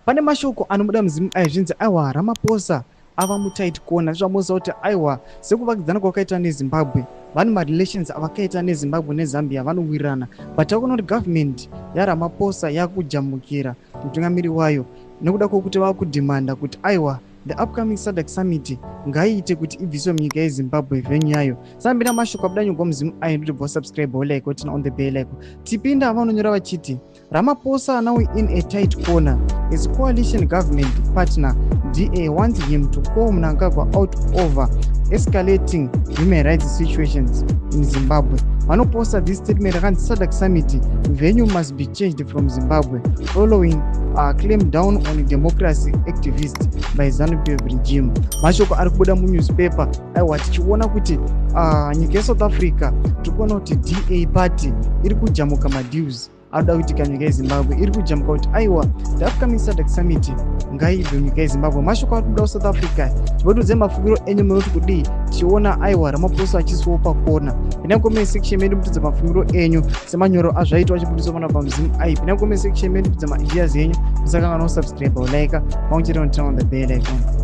Pane mashoko anobuda muZim aizvinzi aiwa, Ramaphosa ava mutight corner. Zvamoziva kuti aiwa, sekuvakidzana kwakaita neZimbabwe, vane marelations avakaita neZimbabwe neZambia, vanowirirana. But takuona kuti government yaRamaphosa yakujamukira mutungamiri wayo nekuda kwokuti vakudhimanda kuti aiwa, the upcoming SADC summit ngaiite kuti ibviswe munyika yeZimbabwe venue yayo. Sambira mashoko abuda nyogwa muZimu ayo, ndotobva subscribe, like, turn on the bell icon. Tipinda vanonyora vachiti Ramaphosa now in a tight corner as coalition government partner DA wants him to call Mnangagwa out over escalating human rights situations in Zimbabwe. Vanoposta this statement rakanzi SADC summit venue must be changed from Zimbabwe following clamp down on democracy activists by ZANU-PF regime. Mashoko ari kubuda munewspaper aiwa, tichiona kuti nyika yeSouth Africa, tiri kuona kuti DA party iri kujamuka madeals anoda kuitika nyika yeZimbabwe. Iri kujamuka kuti aiwa, the upcoming SADC summit ngaibve munyika yeZimbabwe. Mashoko ari kubuda kuSouth Africa. Tibatudze mafungiro enyu, munoti kudii tichiona aiwa, Ramaphosa achiiswawo pakona? Pinai comment section medu mutudze mafungiro enyu semanyoro azvaitwa achibudiswa pana pamuzimu ai. Pinai comment section medu mutudze maideas enyu. Musakanganwa kusubscribe, ulike, pamwe chete noturn on the bell icon.